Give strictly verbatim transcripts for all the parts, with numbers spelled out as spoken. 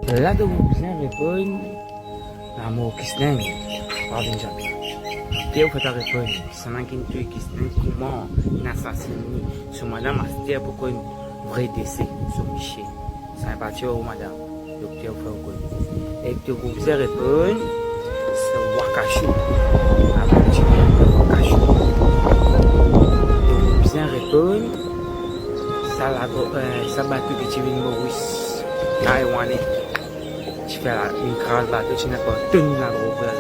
La to pou bizin reponn lamor Kisneng, pa vinn zame. Ki ou fer reponn, sa nanye ki touy Kisneng, kouma inn asasinn li, so madam aster pou konn vre dese so misie. Sa pa ti ou madam, dokter pou fer ou konn. Ek to pou bizin reponn, se Wakashou. Apre ti Wakashou. To pou bizin reponn, sa la, eh, sa bato ki ti vinn Moris, Taiwanais. Ti fer la, enn kraz bato, ti ena par tonn ladrog la.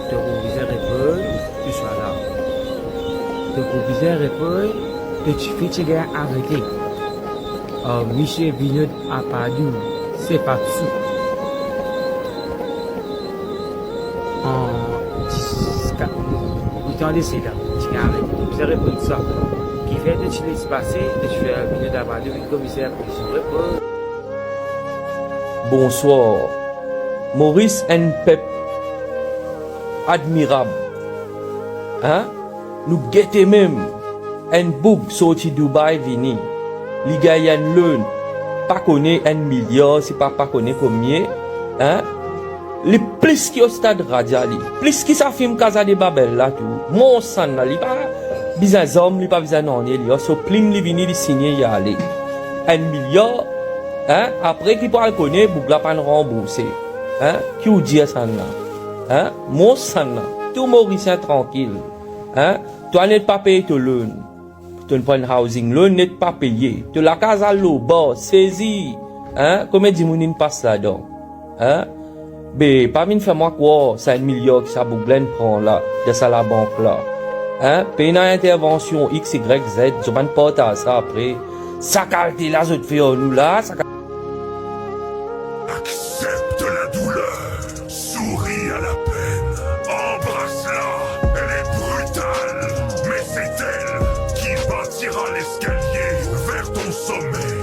To pou bizin reponn, tou sa la. To pou bizin reponn, to tifi ti gagn arete ar misie Vinod Apadou, se pa sou. An dis, kat, wit an de sela, ti gagn arete. To bizin reponn sa. Kifer to ti les pase, to ti fer Vinod Apadou vinn komiser polisie? Reponn. Bonswar. Moris enn pep admirab. Hein? Nou gete mem. Enn boug sorti Dubai vini. Li gagn enn loan. Pa kone enn milyar, si pa, pa kone komie. Hein? Li plis ki Ostad Radia li. Plis ki sa fim Casa de Babel la tou. Monsannla, li pa bizin zam, li pa bizin nanye, li ar so plim li vini, li signe, li ale. Enn milyar, hein? Apre ki pou al kone, boug la pa'nn ranbourse. Hein? Ki ou dir sannla? Hein? Monsannla. Tou Morisien trankil. Hein? Twa net pa pey to loan. To'nn pran enn housing loan, net pa peye. To lakaz al lor bar, sezi. Hein? Komie dimoun inn pas ladan? Hein? Be, pa vinn fer mwa krwar sa enn milyar ki sa boug la inn pran la, dan sa labank la. Hein? Pena intervansion X, Y, Z, zot bann partaz sa apre. Sa kalte la zot fer ar nou la, sa ka- Accepte la douleur, souris à la peine, embrasse-la, elle est brutale, mais c'est elle qui bâtira l'escalier vers ton sommet.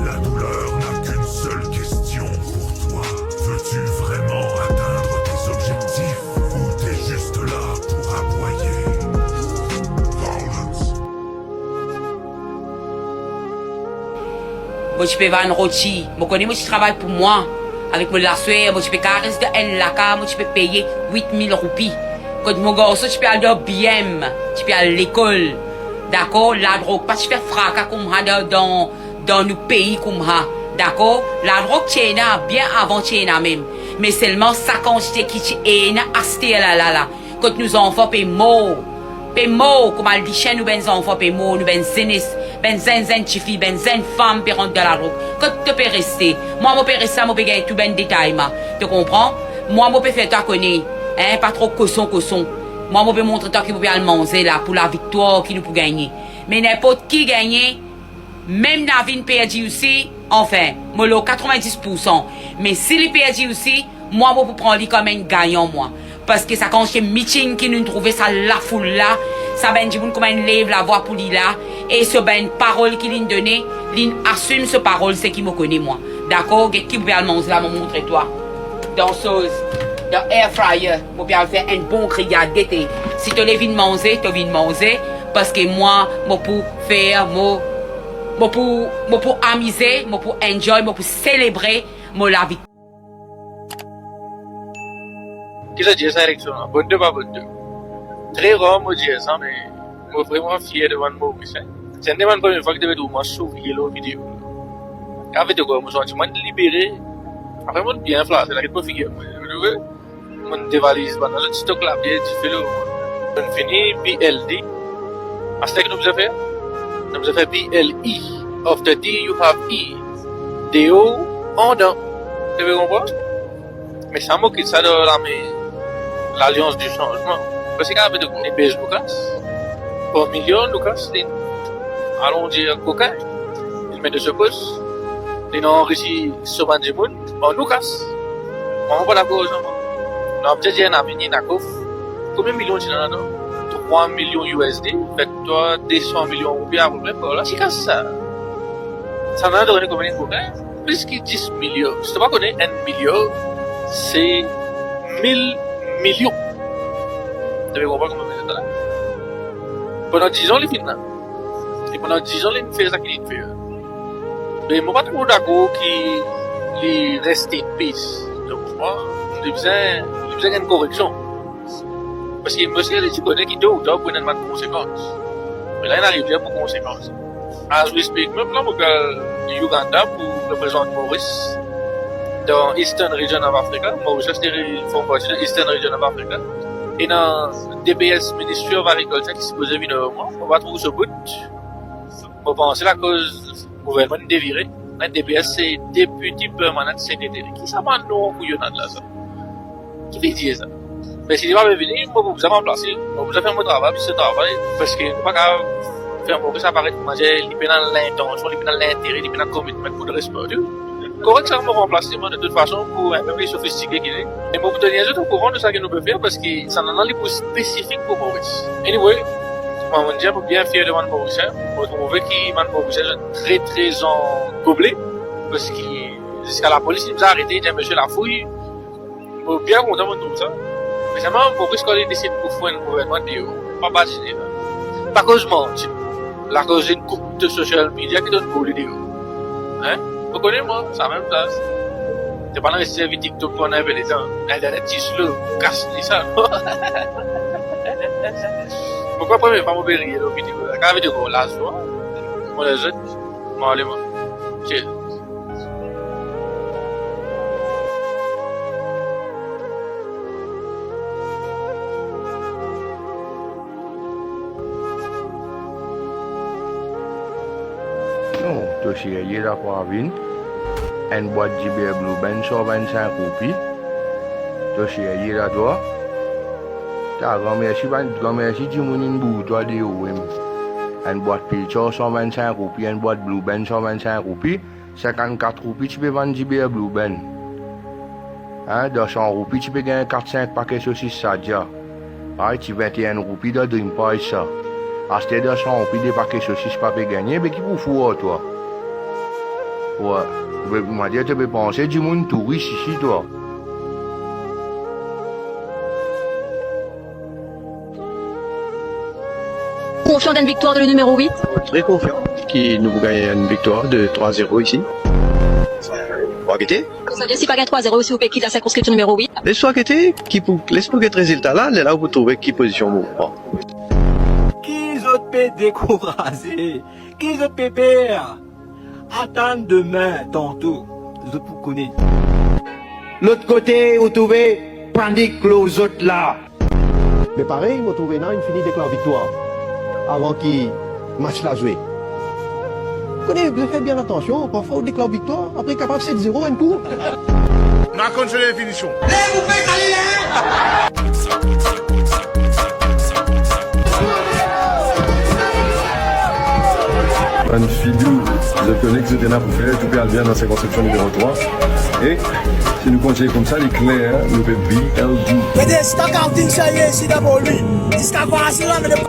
La douleur n'a qu'une seule question pour toi. Veux-tu vraiment atteindre tes objectifs ou t'es juste là pour aboyer? Violence. Mo ti pe vann roti, mo kone mo ti travay pou mwa. Avek mo laswer, mo ti pe kapav res dan enn lakaz, mo ti pe peye wit mil roupi. Kot mo garson ti pe al dan B M, ti pe al lekol. Dakor, ladrog pa ti fer fraka koumsa dan, dan, dan nou pei koumsa. Dakor, ladrog ti ena bien avan ti ena mem. Me selman sa kantite ki ti ena aster la, la, la. Kot nou zanfan pe mor, pe mor kouma lisien, nou bann zanfan pe mor, nou bann zenes, bann zenn, zenn tifi, bann zenn fam pe rant dan ladrog. Kot to pe reste? Mwa, mo pe res la, mo pe gagn tou bann detay ma. To konpran? Mwa, mo pe fer twa kone, hein, pa tro koson, koson. Mwa, mo pe montre twa ki mo pe al manze la pou laviktwar ki nou pou gagne. Me ninport ki gagne, mem Navin perdi osi, anfin, mo lor katrovin-dis poursan. Me si li perdi osi, mwa, mo pou pran li kouma enn gagnan, mwa. Parski sa kantite meeting ki nou'nn trouve, sa lafoul la, sa bann dimoun kouma inn lev lavwa pou li la, e so bann parol ki li'nn done, li'nn asim so parol, seki mo kone, mwa. Dakor, get ki mo pe al manze la, mo montre twa. Dansoz, dan air fryer, mo pe al fer enn bon griyad, gete. Si to le vinn manze, to vinn manze, parski mwa, mo pou fer, mo, mo pou, mo pou amize, mo pou enjoy, mo pou selebre mo lavi. Ki sa dir sa eleksion la? Bonn to pa bonn to. Tre rar mo dir sa, me mo vreman fier devan mo, wi, sa. Sa enn de bann premie fwa ki to pe trouv mwa sourir lor video. Avek to krwar mo santi mwa libere. Apre mo bien flate, laget mo figir mwa. Mo'nn devaliz bann zot stok labie, dife lor. Mo'nn fini B L D. Aster ki nou bizin fer? Nou bizin fer B L E. After D, you have E. Deor, andan. To pe konpran? Me sa mo kit sa dan lame Lalians di Sanzman. Parski kapav to konn, li bez Lucas. Par milyon, Lucas, li alon dir kokin. Li met de so pos. Li anrisi so bann dimoun. Bon, Lucas, mwa, mo pa dakor ar sa, mwa. Non, petet dir ena vini, ena kof. Konbien milyon ti ena ladan? Trwa milyon U S D, fer twa de san milyon roupi apepre par la. Ti kas sa. Sa ena donn konbien kokin? Plis ki dis milyon. Si to pa kone, enn milyon, se mil milyon. To pe konpran kouma mo dir sa la? Pandan diz an, li finn la. E pandan diz an, li finn fer sa ki li finn fer. Me mo pa tro dakor ki Li rest in peace. Donk, pou mwa, li bizin, li bizin gagn koreksion. Parski mo osi, li ti kone ki to ou tar pou ena bann konsekans. Me la, ena rivier pou konsekans. As we speak, mem la, mo pe al Uganda pou reprezant Moris dan Eastern Region of Africa. Mauritius, li form parti de Eastern Region of Africa. Ena DPS, Ministry of Agriculture, ki sipoze vinn ar mwa. Mo pa trouv so bout. Mo panse lakoz gouvernman inn devire. Enn DPS, se Deputy Permanent Secretary. Ki sa bann non kouyonad la, sa? Ki vedir sa? Me si li pa pe vini, mo pou bizin ranplas li. Mo pou bizin fer mo travay, se travay, parski mo pa kapav fer Moris aparet kouma dir li pena lintansion, li pena lintere, li pena komitman pou dres partou. Korek sa, mo ranplas li, mwa, de tout fason, pou enn pe pli sofistike ki li. E mo pou tenir zot okouran de sa ki nou pe fer, parski sa nana li pou spesifik pou Moris. Anyway, mwa, mo dir mo bien fier de bann Morisien. Mo trouve ki bann Morisien, zot tre, tre an koble, parski ziska lapolis inn bizin aret, dir misie lafouy. Mo bien kontan mo trouv sa. Me selman Moris, kan li desid pou fout enn gouvernman deor, pa badine la. Pa koz manti. Lakoz enn koup de social media ki donn boule deor. Hein? Ou kone mwa, sa mem sa. To pa ena res servi TikTok pandan enpe letan. Internet ti slow, kas li sa. Mo krwar premie fwa mo pe riye lor video la. Kan video la, so, mo lezot, mo ale mwa. Chill. Non, to serye la, Pravin? Enn bwat diber Blue Band san vinn-sink roupi? To serye la, twa? Ta, granmersi bann, granmersi dimoun inn bour twa deor, wi. Enn bwat Pilsner san vinn-sink roupi, enn bwat Blue Band san vinn-sink roupi, sinkant-kat roupi ti pe vann diber Blue Band. Hein, dan san roupi ti pe gagn kat-sink pake sosis Sadia. Ay, ti vinn-enn roupi dan Dream Pie sa. Aster dan san roupi de pake sosis pa pe gagne, be ki pou fout ar twa? Wi, be, mo dir to pe panse dimoun touris isi, twa. Konfian dan enn viktwar dan le nimero wit? Tre konfian ki nou pou gagn enn viktwar de trwa zero isi. Ou a gete? Savedir si pa gagn trwa zero isi, ou pe kit la sirkonskripsion nimero wit? Les ou a gete, ki pou, les nou get rezilta la, lerla ou pou trouve ki pozision mo pran. Ki zot pe dekouraze? Ki zot pe per? Atann demin, tanto, zot pou kone. Lot kote, ou trouve panik lor zot la. Me parey, mo trouve ena inn fini deklar viktwar avan ki match la zwe. Kone, fer bien atansion, parfwa ou deklar viktwar, apre kapav set zero enn kou. Nou al konn so definision. Lev ou pes ale la! Bann figir, zot kone ki zot ena pou fer, tou pe al bien dan sirkonskripsion nimero trwa. E si nou kontign koumsa, li kler, nou pe B L D. Gete, si ta kav vinn serye isi dabor li. Ziska fasil la, me de